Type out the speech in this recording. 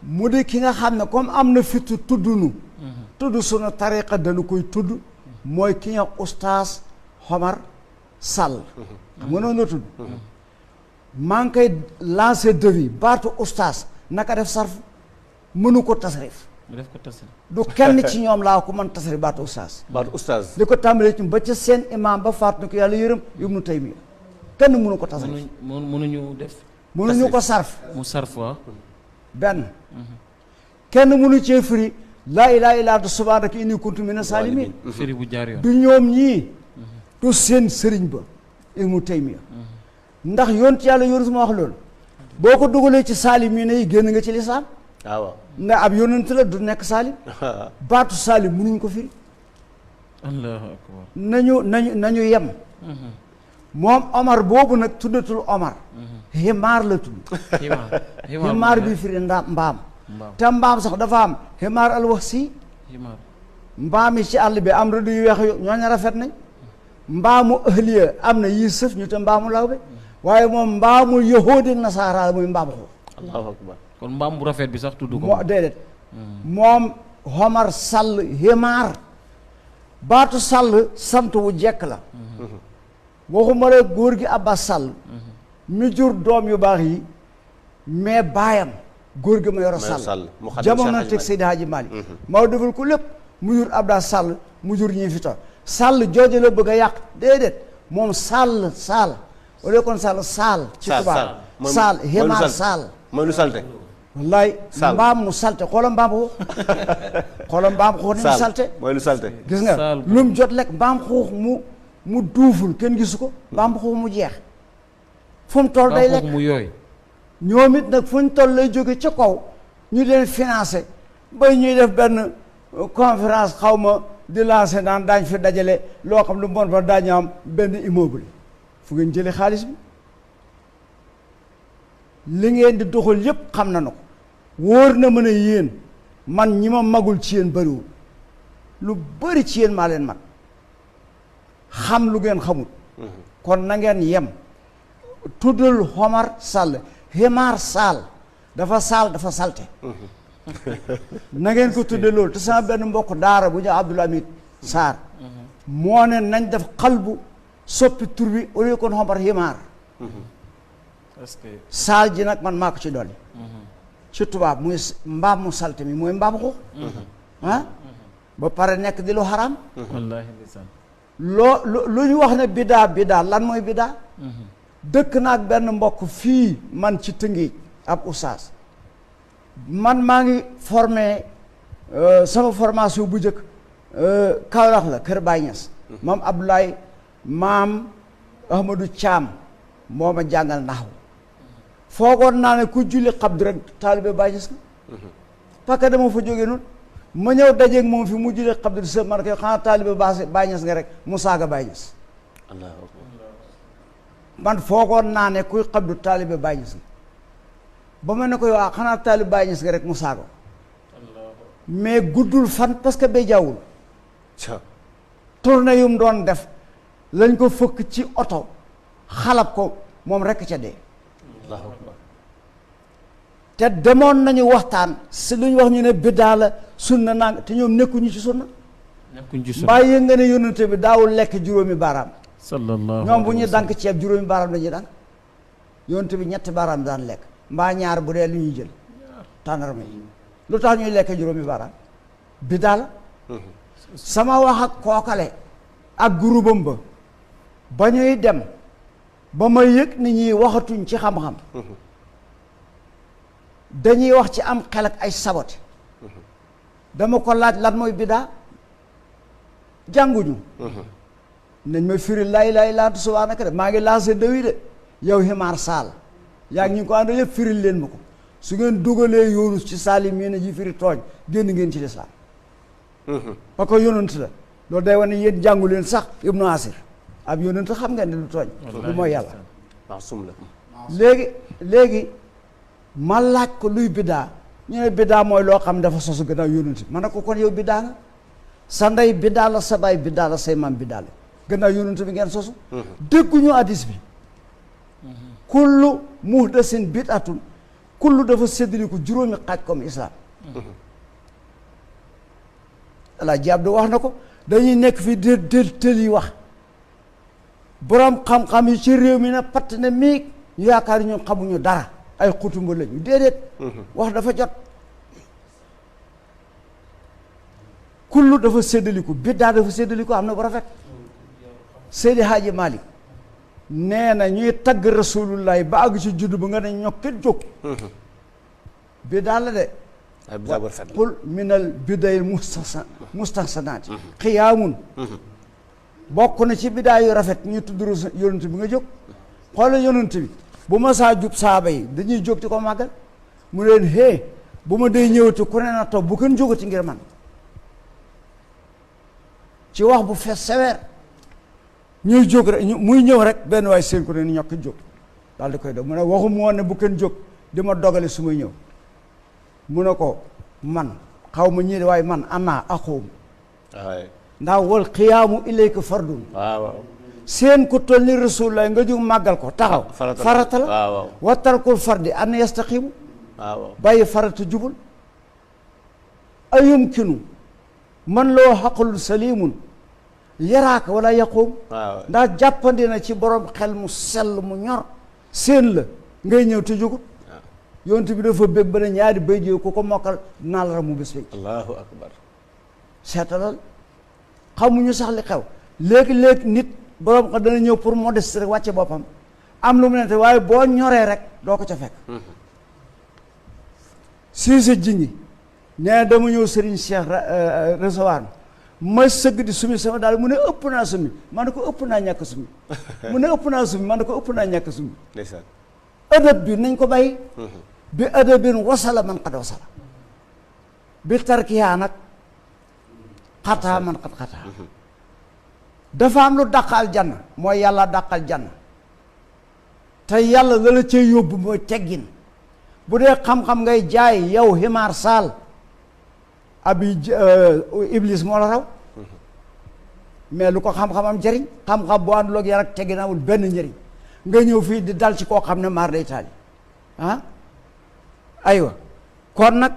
mu di ki nga xam ne comme am na fitu tudd nu tudd sunu tariqa dañu koy tudd mooy ki nga oustaz Omar Sall mënoon na tudd maa ngi koy lancé devis baatu oustaz naka def sarf mënu ko tasrif du kenn ci ñoom laa ko mën tasrif baatu oustaz li ko tàmbalee ci ba ca seen imam ba faatu na ko yàlla yërëm Ibnu Taymiya kenn mënu ko tasrif mënuñu ko sarf mu sarf waaw benn kenn mënu cee firi laa ilaaha illa anta subhaanaka inni kuntu mina saalimiin firi bu jaar yoon du ñoom ñii du seen sëriñ ba Ibnu Taymiya ndax yonent yàlla Yunus ma wax loolu boo ko dugalee ci saalimiin yi génn nga ci lislaam waaw ndax ab yonent la du nekk saalim baatu saalim mënuñ ko firi allahu akbar nañu yem moom Omar boobu nag tuddatul Omar ximaar la tudd ximaar bi firi mbaam te mbaam sax dafa am ximaar alwaxsi mbaam yi ci àll bi am rëdd yu weex ñooñu rafet nañ mbaamu ahliya am na yii sëf ñu te mbaamu law bi waaye moom mbaamu yahoodi nasaara muy mbaam xuux allahu akbar kon mbaam bu rafet bi sax tudd ko moo déedéet moom Omar Sall ximaar baatu Sall sant wu jekk la waxuma la góor gi Abbas Sall mi jur doom yu baax yi mais baayam góor gi ma yoro Sall jamono teg Seydi Hadji Malick maa defal ko lépp mu jur Abda Sall mu jur ñi fi toog Sall jooju la bëgg a yàq déedéet moom Sall au lieu kon Sall ci tubaab Sall ximaar Sall mooy lu salte wallaay mbaam mu salte xoola mbaam xuux xoola mbaam xuux ni mu salte mooy lu salte gis nga lu mu jot lekk mbaam xuux mu duuful kenn gisu ko mbaam xuux mu jeex fu mu toll day lekk mu yooy ñoom it nag fu ñu toll lay jóge ca kaw ñu leen financé bay ñuy def benn conférence xaw ma di lancé naan daañ fi dajale loo xam lu bon fa daañu am benn immeuble fu ngeen jële xaalis bi li ngeen di doxal yépp xam na ko wóor na mën a yéen man ñi ma magul ci yéen bariwul lu bari ci yéen maa leen mag xam lu ngeen xamul kon na ngeen yem tuddal Omar Sall ximaar Sall dafa salte na ngeen ko tudde loolu te sama benn mbokk daara bu ñu Abdoul Hamid Sarr moo ne nañ def xalbu soppi tur bi au lieu kon Omar ximaar Sall ji nag man maa ko ci dolli ci tubaab muy mbaam mu salte mi mooy mbaam xuux ba pare nekk di lu xaraam lu ñu wax ne bidaa lan mooy bidaa dëkk naag benn mbokk fii man ci Tëngéej ab oustaz man maa ngi formé sama formation bu njëkk Kaolack la Kër Baye Niass moom Abdoulaye maam Ahmadou Thiam moo ma jàngal naxwu foogoon naa ne ku julli xabdu rek taalibe Baye Niass nga parce que dama fa jógee noonu ma ñëw dajeeg moom fi mu julli xabdu sa man koy xanaa taalibe Baye Niass nga rek mu saaga Baye Niass man foogoon naa ne kuy xabdu taalibe Baye Niass nga ba ma ne ko yow xanaa taalibe Baye Niass nga rek mu saaga mais guddul fan parce que bay jawwul tournée yu mu doon def lañ ko fëkk ci oto xalab ko moom rekk ca dee te demoon nañu waxtaan si lu ñu wax ñu ne biddaa la sunna nang te ñoom nekkuñu ci sunna mbaa yëg nga ne yónnante bi daawul lekk juróomi baaraam ñoom bu ñuy dank ceeb juróomi baaraam lañuy dank yónnante bi ñetti baaraam daan lekk mbaa ñaar bu dee lu ñuy jël tàndarma yi lu tax ñuy lekk juróomi baaraam biddaa la sama wax ak kookale ak gurubam ba ñuy dem ba ma yëg ni ñuy waxatuñ ci xam-xam dañuy wax ci am xel ak ay sabote dama ko laaj lan mooy biddaa jànguñu nañ ma firi laa ilaaha illa anta subhaanaka de maa ngi lancé déwi de yow ximaar Sall yaa ngi ñu ko ànd yëpp firil leen ma ko su ngeen dugalee yoonu ci saalim yéen ji firi tooñ génn ngeen ci lislaam parce que yonent la loolu day wane yéen jàngu leen sax Ibnu Asir ab yonent xam ngeen ne lu tooñ lu mooy yàlla léegi ma laaj ko luy biddaa ñu ne biddaa mooy loo xam dafa sosu gannaaw yonent ma ne ko kon yow biddaa nga sa ndey biddaa la sa baay biddaa la say maam biddaa la gannaaw yonent bi ngeen sosu dégguñu hadis bi kullu muhdasin bid'atun kullu dafa séddaliku juróomi xaaj comme islam ala jaab do wax na ko dañuy nekk fii tël yi wax borom xam-xam yi ci réew mi na patt ne miig ñu yaakaar ñoom xamuñu dara ay xutumba lañu déedéet wax dafa jot kullu dafa séddaliku biddaa dafa séddaliku am na bu rafet Seydi Hadji Malick nee na ñuy tagg rasulullahi ba àgg ci juddu ba nga ne ñokkit jóg biddaa la de qul minal bidayil mustahsanaati xiyaamun bokk na ci biddaa yu rafet ñu tudd yonent bi nga jóg xoolal yonent bi bu ma saa jub saaba yi dañuy jóg ci ko màggal mu leen hee bu ma dee ñëwati ku ne na toog bu kenn jógati ngir man ci wax bu fees sévère ñuy jóg rek muy ñëw rek benn waay seen ko ne ni ñokk jóg daal di koy def mu ne waxu mu woon ne bu kenn jóg di ma dogale su may ñëw mu ne ko man xaw ma ñii waaye man ana axoom ndax wal xiyaamu ilayka fardun waaw seen ku toll ni rasulullah nga jóg màggal ko taxaw farata la wattarkul fardi an yastaqimu bàyyi farata jubul ayumkinu man loo xaqalul salimun yaraaka wala yaquum ndax jàppandi na ci borom xel mu sell mu ñor seen la ngay ñëw te jógut yonent bi dafa bég ba ne ñaari bay ji ku ko mokkal naa la ramu bés bi allahu akbar seetalal xamuñu sax li xew léegi nit borom xam dana ñëw pour modeste rek wàcce boppam am lu mu ne waaye boo ñoree rek doo ko ca fekk si sa jingi nee dama ñëw Serigne Cheikh recevoir ma sëgg di sumi sama daal mu ne ëpp naa sumi ma ne ko ëpp naa ñàkk sumi mu ne ëpp naa sumi ma ne ko ëpp naa ñàkk sumi ndeysaan adab bi nañ ko bàyyi bi adabin wasala man xad wasala bi tarkiyaa nag xataa man xat xataa dafa am lu dàqal janna mooy yàlla dàqal janna te yàlla la la cay yóbbu mooy teggin bu dee xam-xam ngay jaay yow ximaar saal abi iblis moo la raw mais lu ko xam-xam am njëriñ xam-xam boo àndul ak yar ak teggin amul benn njëriñ nga ñëw fii di dal ci koo xam ne maar day taali ah aywa kon nag